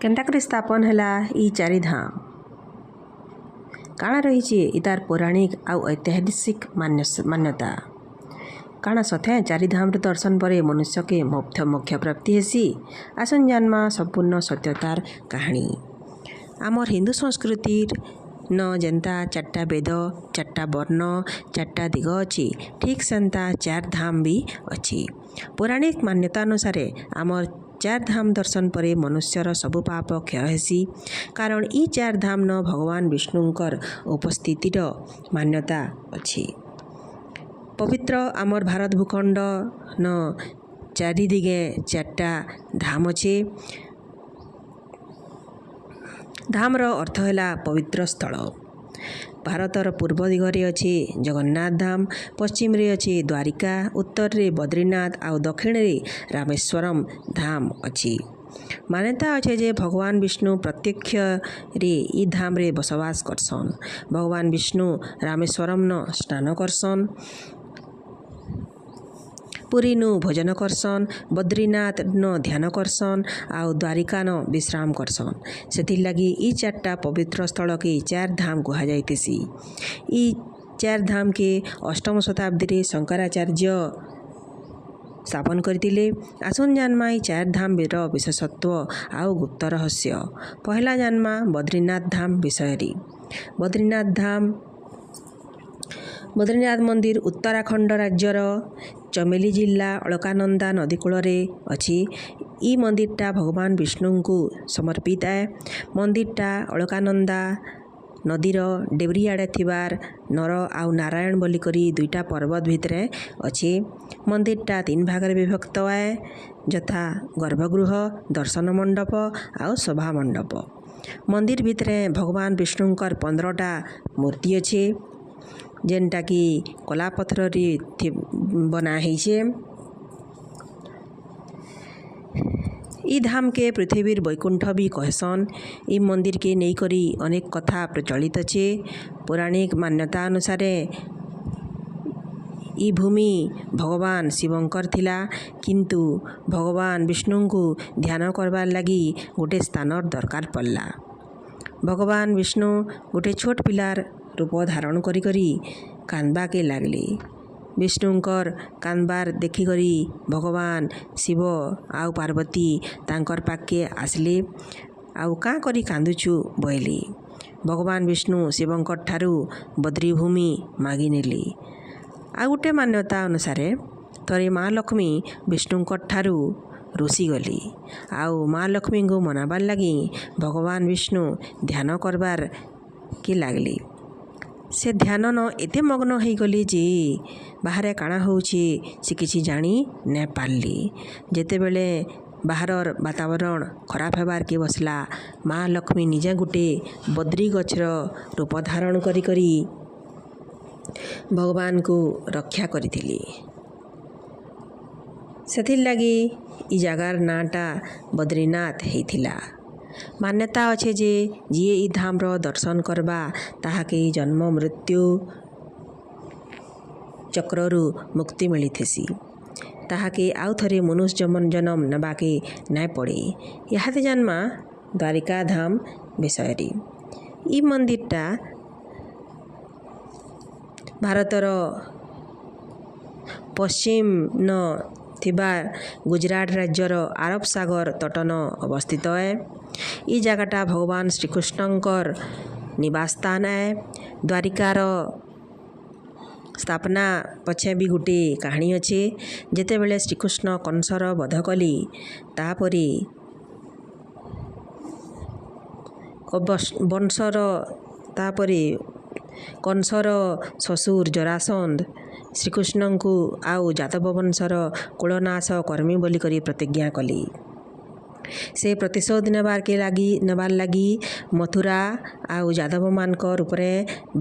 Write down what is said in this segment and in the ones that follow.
କେନ୍ତା କରି ସ୍ଥାପନ ହେଲା ଇ ଚାରିଧାମ? କାଣା ରହିଛି ଇତାର ପୌରାଣିକ ଆଉ ଐତିହାସିକ ମାନ୍ୟତା? କାଣା ସଥେ ଚାରିଧାମର ଦର୍ଶନ ପରେ ମନୁଷ୍ୟକେ ମୋକ୍ଷ ପ୍ରାପ୍ତି ହେସି? ଆସନ୍ ଜାନ୍ମା ସମ୍ପୂର୍ଣ୍ଣ ସତ୍ୟତାର କାହାଣୀ। ଆମର୍ ହିନ୍ଦୁ ସଂସ୍କୃତିର ନ ଯେନ୍ତା ଚାରିଟା ବେଦ, ଚାରିଟା ବର୍ଣ୍ଣ, ଚାରିଟା ଦିଗ ଅଛି, ଠିକ୍ ସେନ୍ତା ଚାର୍ ଧାମ ବି ଅଛି। ପୌରାଣିକ ମାନ୍ୟତା ଅନୁସାରେ ଆମର୍ ଚାର୍ ଧାମ ଦର୍ଶନ ପରେ ମନୁଷ୍ୟର ସବୁ ପାପ କ୍ଷୟ ହେସି, କାରଣ ଇ ଚାର୍ ଧାମ ନ ଭଗବାନ ବିଷ୍ଣୁଙ୍କର ଉପସ୍ଥିତିର ମାନ୍ୟତା ଅଛି। ପବିତ୍ର ଆମର୍ ଭାରତ ଭୂଖଣ୍ଡ ନ ଚାରିଦିଗେ ଚାରିଟା ଧାମ ଅଛି। ଧାମର ଅର୍ଥ ହେଲା ପବିତ୍ର ସ୍ଥଳ। ଭାରତର ପୂର୍ବ ଦିଗରେ ଅଛି ଜଗନ୍ନାଥ ଧାମ, ପଶ୍ଚିମରେ ଅଛି ଦ୍ୱାରିକା, ଉତ୍ତରରେ ବଦ୍ରିନାଥ ଆଉ ଦକ୍ଷିଣରେ ରାମେଶ୍ୱରମ ଧାମ ଅଛି। ମାନ୍ୟତା ଅଛେ ଯେ ଭଗବାନ ବିଷ୍ଣୁ ପ୍ରତ୍ୟକ୍ଷରେ ଇ ଧାମରେ ବସବାସ କରସନ୍। ଭଗବାନ ବିଷ୍ଣୁ ରାମେଶ୍ୱରମ ନ ସ୍ନାନ କରସନ୍, ପୁରୀନୁ ଭୋଜନ କରସନ୍, ବଦ୍ରିନାଥ ନ ଧ୍ୟାନ କରସନ୍ ଆଉ ଦ୍ୱାରିକା ନ ବିଶ୍ରାମ କରସନ୍। ସେଥିର୍ଲାଗି ଇ ଚାରିଟା ପବିତ୍ର ସ୍ଥଳକେ ଚାର୍ ଧାମ କୁହାଯାଇଥିସି। ଇ ଚାର୍ ଧାମକେ ଅଷ୍ଟମ ଶତାବ୍ଦୀରେ ଶଙ୍କରାଚାର୍ଯ୍ୟ ସ୍ଥାପନ କରିଥିଲେ। ଆସୁନ୍ ଜାନ୍ମା ଇ ଚାର୍ ଧାମର ବିଶେଷତ୍ୱ ଆଉ ଗୁପ୍ତ ରହସ୍ୟ। ପହିଲା ଜାନ୍ମା ବଦ୍ରିନାଥ ଧାମ ବିଷୟରେ। ବଦ୍ରିନାଥ ଧାମ, ବଦ୍ରିନାଥ ମନ୍ଦିର ଉତ୍ତରାଖଣ୍ଡ ରାଜ୍ୟର ଚମେଲି ଜିଲ୍ଲା ଅଳକାନନ୍ଦା ନଦୀ କୂଳରେ ଅଛି। ଇ ମନ୍ଦିରଟା ଭଗବାନ ବିଷ୍ଣୁଙ୍କୁ ସମର୍ପିତ ଏ। ମନ୍ଦିରଟା ଅଳକାନନ୍ଦା ନଦୀର ଡେବ୍ରି ଆଡ଼େ ଥିବାର ନର ଆଉ ନାରାୟଣ ବୋଲିକରି ଦୁଇଟା ପର୍ବତ ଭିତରେ ଅଛି। ମନ୍ଦିରଟା ତିନି ଭାଗରେ ବିଭକ୍ତ ଏ, ଯଥା ଗର୍ଭଗୃହ, ଦର୍ଶନ ମଣ୍ଡପ ଆଉ ସଭା ମଣ୍ଡପ। ମନ୍ଦିର ଭିତରେ ଭଗବାନ ବିଷ୍ଣୁଙ୍କର 15ଟା ମୂର୍ତ୍ତି ଅଛି, ଯେନ୍ଟାକି କଲାପଥରରେ ବନା ହେଇଛେ। ଇ ଧାମକେ ପୃଥିବୀର ବୈକୁଣ୍ଠ ବି କହେସନ୍। ଇ ମନ୍ଦିରକେ ନେଇକରି ଅନେକ କଥା ପ୍ରଚଳିତ ଅଛେ। ପୌରାଣିକ ମାନ୍ୟତା ଅନୁସାରେ ଇ ଭୂମି ଭଗବାନ ଶିବଙ୍କର ଥିଲା, କିନ୍ତୁ ଭଗବାନ ବିଷ୍ଣୁଙ୍କୁ ଧ୍ୟାନ କରବାର୍ ଲାଗି ଗୋଟେ ସ୍ଥାନର ଦରକାର ପଡ଼ଲା। ଭଗବାନ ବିଷ୍ଣୁ ଗୋଟେ ଛୋଟ ପିଲାର ରୂପ ଧାରଣ କରି କରି କାନ୍ଦବାକେ ଲାଗଲେ। ବିଷ୍ଣୁଙ୍କର କାନ୍ଦବାର୍ ଦେଖିକରି ଭଗବାନ ଶିବ ଆଉ ପାର୍ବତୀ ତାଙ୍କର ପାଖକେ ଆସିଲେ ଆଉ କାଁ କରି କାନ୍ଦୁଛୁ ବୋଇଲେ। ଭଗବାନ ବିଷ୍ଣୁ ଶିବଙ୍କର ଠାରୁ ବଦ୍ରିଭୂମି ମାଗିନେଲେ। ଆଉ ଗୋଟେ ମାନ୍ୟତା ଅନୁସାରେ ଥରେ ମା ଲକ୍ଷ୍ମୀ ବିଷ୍ଣୁଙ୍କ ଠାରୁ ରୁଷିଗଲେ ଆଉ ମା ଲକ୍ଷ୍ମୀଙ୍କୁ ମନାବାର୍ ଲାଗି ଭଗବାନ ବିଷ୍ଣୁ ଧ୍ୟାନ କରବାର୍ କେ ଲାଗଲେ। ସେ ଧ୍ୟାନ ନ ଏତେ ମଗ୍ନ ହେଇଗଲେ ଯେ ବାହାରେ କାଣା ହଉଛି ସେ କିଛି ଜାଣି ନାଇଁ ପାରିଲେ। ଯେତେବେଳେ ବାହାରର ବାତାବରଣ ଖରାପ ହେବାର୍ କେ ବସଲା, ମା ଲକ୍ଷ୍ମୀ ନିଜେ ଗୋଟେ ବଦ୍ରି ଗଛର ରୂପ ଧାରଣ କରି କରି ଭଗବାନଙ୍କୁ ରକ୍ଷା କରିଥିଲେ। ସେଥିର୍ଲାଗି ଇ ଜାଗାର ନାଁଟା ବଦ୍ରିନାଥ ହେଇଥିଲା। ମାନ୍ୟତା ଅଛେ ଯେ ଯିଏ ଇ ଧାମର ଦର୍ଶନ କରବା ତାହାକେ ଜନ୍ମ ମୃତ୍ୟୁ ଚକ୍ରରୁ ମୁକ୍ତି ମିଳିଥିସି, ତାହାକେ ଆଉ ଥରେ ମନୁଷ୍ୟ ଜନ୍ମ ନେବାକେ ନାଇଁ ପଡ଼େ। ଇହାଦେ ଜାନ୍ମା ଦ୍ୱାରିକା ଧାମ ବିଷୟରେ। ଇ ମନ୍ଦିରଟା ଭାରତର ପଶ୍ଚିମ ନ ଥିବା ଗୁଜରାଟ ରାଜ୍ୟର ଆରବ ସାଗର ତଟନ ଅବସ୍ଥିତ ଏ। ଇ ଜାଗାଟା ଭଗବାନ ଶ୍ରୀକୃଷ୍ଣଙ୍କର ନିବାସ ସ୍ଥାନ ଏ। ଦ୍ୱାରିକାର ସ୍ଥାପନା ପଛେ ବି ଗୋଟେ କାହାଣୀ ଅଛି। ଯେତେବେଳେ ଶ୍ରୀକୃଷ୍ଣ କଂସର ବଧ କଲେ, ତାପରେ ବଂଶର ତାପରେ କଂସର ଶ୍ୱଶୁର ଜରାସନ୍ଧ ଶ୍ରୀକୃଷ୍ଣଙ୍କୁ ଆଉ ଯାଦବ ବଂଶର କୁଳନାଶ କର୍ମୀ ବୋଲିକରି ପ୍ରତିଜ୍ଞା କଲେ। ସେ ପ୍ରତିଶୋଧ ନେବାର୍ ଲାଗି ମଥୁରା ଆଉ ଯାଦବମାନଙ୍କର ଉପରେ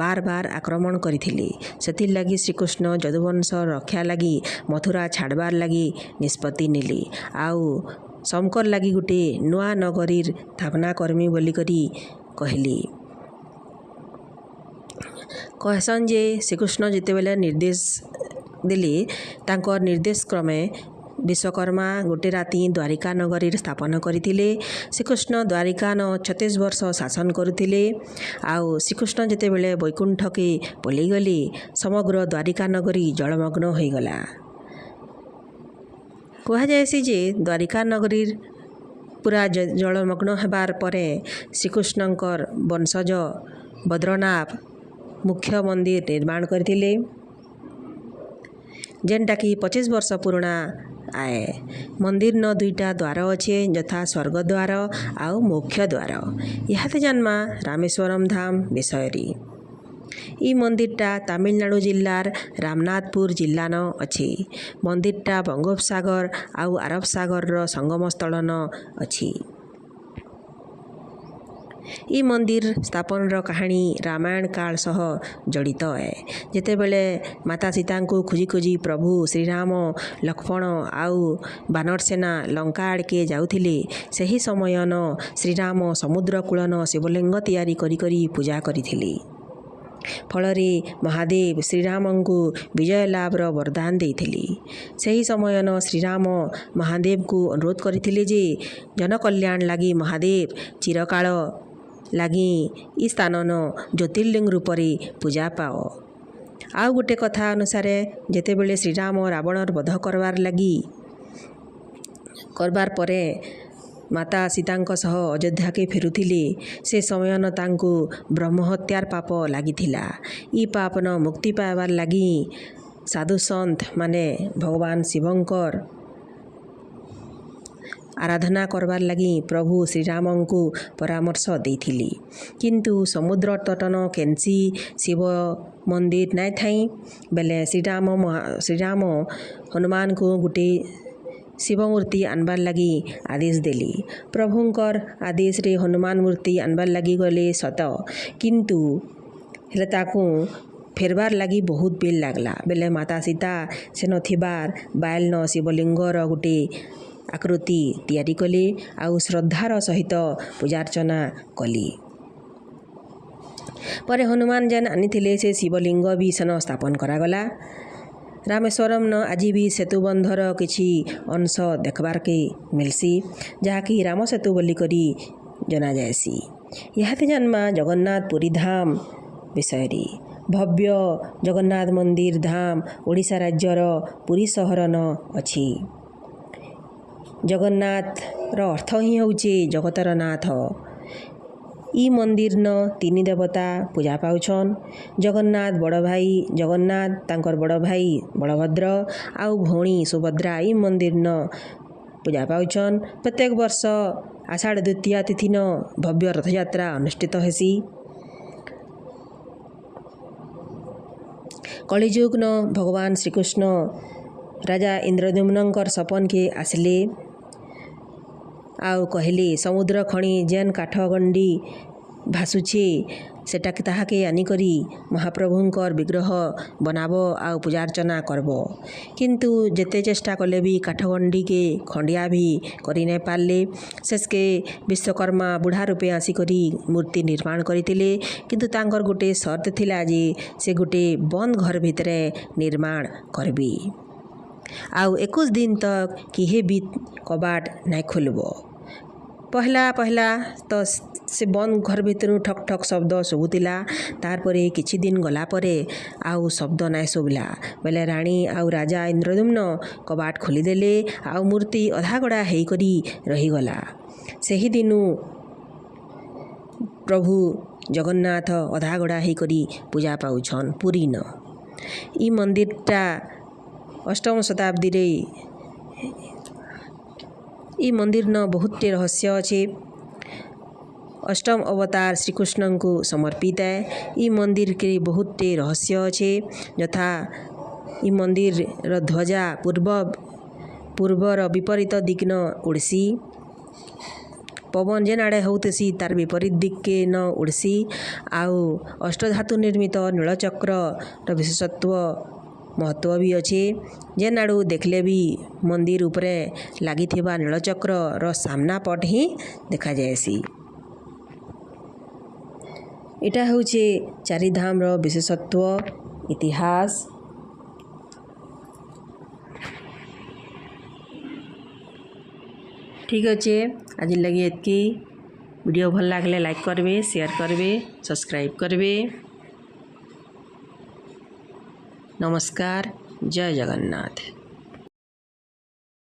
ବାର ବାର ଆକ୍ରମଣ କରିଥିଲେ। ସେଥିର୍ଲାଗି ଶ୍ରୀକୃଷ୍ଣ ଯଦୁବଂଶ ରକ୍ଷା ଲାଗି ମଥୁରା ଛାଡ଼ବାର୍ ଲାଗି ନିଷ୍ପତ୍ତି ନେଲେ ଆଉ ସମକର ଲାଗି ଗୋଟେ ନୂଆ ନଗରୀର ସ୍ଥାପନା କର୍ମୀ ବୋଲିକରି କହିଲେ। କହେସନ୍ ଯେ ଶ୍ରୀକୃଷ୍ଣ ଯେତେବେଲେ ନିର୍ଦ୍ଦେଶ ଦେଲେ, ତାଙ୍କର ନିର୍ଦ୍ଦେଶ କ୍ରମେ ବିଶ୍ୱକର୍ମା ଗୋଟେ ରାତି ଦ୍ୱାରିକା ନଗରୀରେ ସ୍ଥାପନ କରିଥିଲେ। ଶ୍ରୀକୃଷ୍ଣ ଦ୍ୱାରିକାନ 36 ବର୍ଷ ଶାସନ କରୁଥିଲେ। ଆଉ ଶ୍ରୀକୃଷ୍ଣ ଯେତେବେଳେ ବୈକୁଣ୍ଠକେ ପଲେଇଗଲେ, ସମଗ୍ର ଦ୍ୱାରିକା ନଗରୀ ଜଳମଗ୍ନ ହୋଇଗଲା। କୁହାଯାଏସି ଯେ ଦ୍ୱାରିକା ନଗରୀର ପୁରା ଜଳମଗ୍ନ ହେବାର ପରେ ଶ୍ରୀକୃଷ୍ଣଙ୍କର ବଂଶଜ ବଦ୍ରନାଭ ମୁଖ୍ୟ ମନ୍ଦିର ନିର୍ମାଣ କରିଥିଲେ, ଯେନ୍ଟାକି 25 ବର୍ଷ ପୁରୁଣା ଆଏ। ମନ୍ଦିରନ ଦୁଇଟା ଦ୍ୱାର ଅଛେ, ଯଥା ସ୍ୱର୍ଗଦ୍ୱାର ଆଉ ମୋକ୍ଷ ଦ୍ୱାର। ଇହାଦେ ଜାନ୍ମା ରାମେଶ୍ୱରମ୍ ଧାମ ବିଷୟରେ। ଇ ମନ୍ଦିରଟା ତାମିଲନାଡ଼ୁ ଜିଲ୍ଲାର ରାମନାଥପୁର ଜିଲ୍ଲାନ ଅଛି। ମନ୍ଦିରଟା ବଙ୍ଗୋପସାଗର ଆଉ ଆରବ ସାଗରର ସଙ୍ଗମ ସ୍ଥଳନ ଅଛି। ଇ ମନ୍ଦିର ସ୍ଥାପନର କାହାଣୀ ରାମାୟଣ କାଳ ସହ ଜଡ଼ିତ ଏ। ଯେତେବେଳେ ମାତା ସୀତାଙ୍କୁ ଖୋଜି ଖୋଜି ପ୍ରଭୁ ଶ୍ରୀରାମ, ଲକ୍ଷ୍ମଣ ଆଉ ବାନର ସେନା ଲଙ୍କା ଆଡ଼କେ ଯାଉଥିଲେ, ସେହି ସମୟନ ଶ୍ରୀରାମ ସମୁଦ୍ର କୂଳନ ଶିବଲିଙ୍ଗ ତିଆରି କରି କରି ପୂଜା କରିଥିଲେ। ଫଳରେ ମହାଦେବ ଶ୍ରୀରାମଙ୍କୁ ବିଜୟ ଲାଭର ବରଦାନ ଦେଇଥିଲେ। ସେହି ସମୟନ ଶ୍ରୀରାମ ମହାଦେବଙ୍କୁ ଅନୁରୋଧ କରିଥିଲେ ଯେ ଜନକଲ୍ୟାଣ ଲାଗି ମହାଦେବ ଚିରକାଳ ଲାଗି ଇ ସ୍ଥାନନ ଜ୍ୟୋତିର୍ଲିଙ୍ଗ ରୂପରେ ପୂଜା ପାଅ। ଆଉ ଗୋଟେ କଥା ଅନୁସାରେ, ଯେତେବେଳେ ଶ୍ରୀରାମ ରାବଣର ବଧ କରବାର୍ ଲାଗି କରବାର୍ ପରେ ମାତା ସୀତାଙ୍କ ସହ ଅଯୋଧ୍ୟାକେ ଫେରୁଥିଲେ, ସେ ସମୟନ ତାଙ୍କୁ ବ୍ରହ୍ମହତ୍ୟାର ପାପ ଲାଗିଥିଲା। ଇ ପାପନ ମୁକ୍ତି ପାଇବାର୍ ଲାଗି ସାଧୁ ସନ୍ଥ ମାନେ ଭଗବାନ ଶିବଙ୍କର ଆରାଧନା କରବାର୍ ଲାଗି ପ୍ରଭୁ ଶ୍ରୀରାମଙ୍କୁ ପରାମର୍ଶ ଦେଇଥିଲେ। କିନ୍ତୁ ସମୁଦ୍ର ତଟନ କେନ୍ସି ଶିବ ମନ୍ଦିର ନାଇଁ ଥାଇ ବେଲେ ଶ୍ରୀରାମ ହନୁମାନଙ୍କୁ ଗୁଟେ ଶିବମୂର୍ତ୍ତି ଆନବାର୍ ଲାଗି ଆଦେଶ ଦେଲେ। ପ୍ରଭୁଙ୍କର ଆଦେଶରେ ହନୁମାନ ମୂର୍ତ୍ତି ଆନବାର୍ ଲାଗି ଗଲେ ସତ, କିନ୍ତୁ ହେଲେ ତାକୁ ଫେରବାର୍ ଲାଗି ବହୁତ ବେଲ୍ ଲାଗଲା। ବେଲେ ମାତା ସୀତା ସେନ ଥିବାର୍ ବାଇଲ୍ନ ଶିବଲିଙ୍ଗର ଗୁଟେ ଆକୃତି ତିଆରି କଲେ ଆଉ ଶ୍ରଦ୍ଧାର ସହିତ ପୂଜାର୍ଚ୍ଚନା କଲେ। ପରେ ହନୁମାନ ଯେନ୍ ଆନିଥିଲେ ସେ ଶିବଲିଙ୍ଗ ବି ସେନ ସ୍ଥାପନ କରାଗଲା। ରାମେଶ୍ୱରମ୍ନ ଆଜି ବି ସେତୁବନ୍ଧର କିଛି ଅଂଶ ଦେଖବାର୍କେ ମିଲ୍ସି, ଯାହାକି ରାମ ସେତୁ ବୋଲିକରି ଜଣାଯାଏସି। ଇହାଦେ ଜାନ୍ମା ଜଗନ୍ନାଥ ପୁରୀ ଧାମ ବିଷୟରେ। ଭବ୍ୟ ଜଗନ୍ନାଥ ମନ୍ଦିର ଧାମ ଓଡ଼ିଶା ରାଜ୍ୟର ପୁରୀ ସହରନ ଅଛି। ଜଗନ୍ନାଥର ଅର୍ଥ ହିଁ ହେଉଛି ଜଗତର ନାଥ। ଇ ମନ୍ଦିରନ ତିନି ଦେବତା ପୂଜା ପାଉଛନ୍। ଜଗନ୍ନାଥ ବଡ଼ ଭାଇ ଜଗନ୍ନାଥ, ତାଙ୍କର ବଡ଼ ଭାଇ ବଳଭଦ୍ର ଆଉ ଭଉଣୀ ସୁଭଦ୍ରା ଇ ମନ୍ଦିରନ ପୂଜା ପାଉଛନ୍। ପ୍ରତ୍ୟେକ ବର୍ଷ ଆଷାଢ଼ ଦ୍ୱିତୀୟା ତିଥିନ ଭବ୍ୟ ରଥଯାତ୍ରା ଅନୁଷ୍ଠିତ ହେସି। କଳିଯୁଗ୍ନ ଭଗବାନ ଶ୍ରୀକୃଷ୍ଣ ରାଜା ଇନ୍ଦ୍ରଦ୍ୟୁମ୍ନଙ୍କର ସପନକେ ଆସିଲେ ଆଉ କହିଲେ, ସମୁଦ୍ର ଖଣି ଯେନ୍ କାଠ ଗଣ୍ଡି ଭାସୁଛେ ସେଟାକେ ତାହାକେ ଆନିକରି ମହାପ୍ରଭୁଙ୍କର ବିଗ୍ରହ ବନାବ ଆଉ ପୂଜାର୍ଚ୍ଚନା କରବ। କିନ୍ତୁ ଯେତେ ଚେଷ୍ଟା କଲେ ବି କାଠଗଣ୍ଡିକେ ଖଣ୍ଡିଆ ବି କରି ନାଇଁ ପାରିଲେ। ଶେଷକେ ବିଶ୍ୱକର୍ମା ବୁଢ଼ା ରୂପେ ଆସିକରି ମୂର୍ତ୍ତି ନିର୍ମାଣ କରିଥିଲେ। କିନ୍ତୁ ତାଙ୍କର ଗୋଟେ ସର୍ତ୍ତ ଥିଲା ଯେ ସେ ଗୋଟେ ବନ୍ଦ ଘର ଭିତରେ ନିର୍ମାଣ କରିବେ ଆଉ 21 ଦିନ ତକ୍ କିହେ ବି କବାଟ ନାଇଁ ଖୋଲିବ। ପହଲା ପହଲା ତ ସେ ବନ୍ଦ ଘର ଭିତରୁ ଠକ୍ ଠକ୍ ଶବ୍ଦ ଶୁଭୁଥିଲା। ତାରପରେ କିଛି ଦିନ ଗଲା ପରେ ଆଉ ଶବ୍ଦ ନାଇଁ ଶୁଭିଲା। ବେଲେ ରାଣୀ ଆଉ ରାଜା ଇନ୍ଦ୍ରଦ୍ୟୁମ୍ନ କବାଟ ଖୋଲିଦେଲେ ଆଉ ମୂର୍ତ୍ତି ଅଧାଗଢ଼ା ହେଇକରି ରହିଗଲା। ସେହିଦିନୁ ପ୍ରଭୁ ଜଗନ୍ନାଥ ଅଧାଗଢ଼ା ହେଇକରି ପୂଜା ପାଉଛନ୍ ପୁରୀନ। ଇ ମନ୍ଦିରଟା ଅଷ୍ଟମ ଶତାବ୍ଦୀରେ। ଇ ମନ୍ଦିରନ ବହୁତଟେ ରହସ୍ୟ ଅଛେ। ଅଷ୍ଟମ ଅବତାର ଶ୍ରୀକୃଷ୍ଣଙ୍କୁ ସମର୍ପିତ ଏ। ଇ ମନ୍ଦିରକେ ବହୁତଟେ ରହସ୍ୟ ଅଛେ, ଯଥା ଇ ମନ୍ଦିରର ଧ୍ୱଜା ପୂର୍ବର ବିପରୀତ ଦିଗ୍ନ ଉଡ଼୍ସି। ପବନ ଯେନ୍ ଆଡ଼େ ହଉଥିସି ତାର୍ ବିପରୀତ ଦିଗ୍କେ ନ ଉଡ଼୍ସି। ଆଉ ଅଷ୍ଟଧାତୁ ନିର୍ମିତ ନୀଳଚକ୍ରର ବିଶେଷତ୍ୱ ମହତ୍ତ୍ୱ ବି ଅଛେ। ଯେନ୍ ଆଡ଼ୁ ଦେଖିଲେ ବି ମନ୍ଦିର ଉପରେ ଲାଗିଥିବା ନୀଳଚକ୍ରର ସାମ୍ନା ପଟ ହିଁ ଦେଖାଯାଏସି। ଏଇଟା ହଉଛେ ଚାରିଧାମର ବିଶେଷତ୍ୱ ଇତିହାସ। ଠିକ୍ ଅଛେ, ଆଜି ଲାଗି ଏତ୍କି। ଭିଡ଼ିଓ ଭଲ ଲାଗିଲେ ଲାଇକ୍ କରିବେ, ସେୟାର କରିବେ, ସବସ୍କ୍ରାଇବ୍ କରିବେ। ନମସ୍କାର, ଜୟ ଜଗନ୍ନାଥ।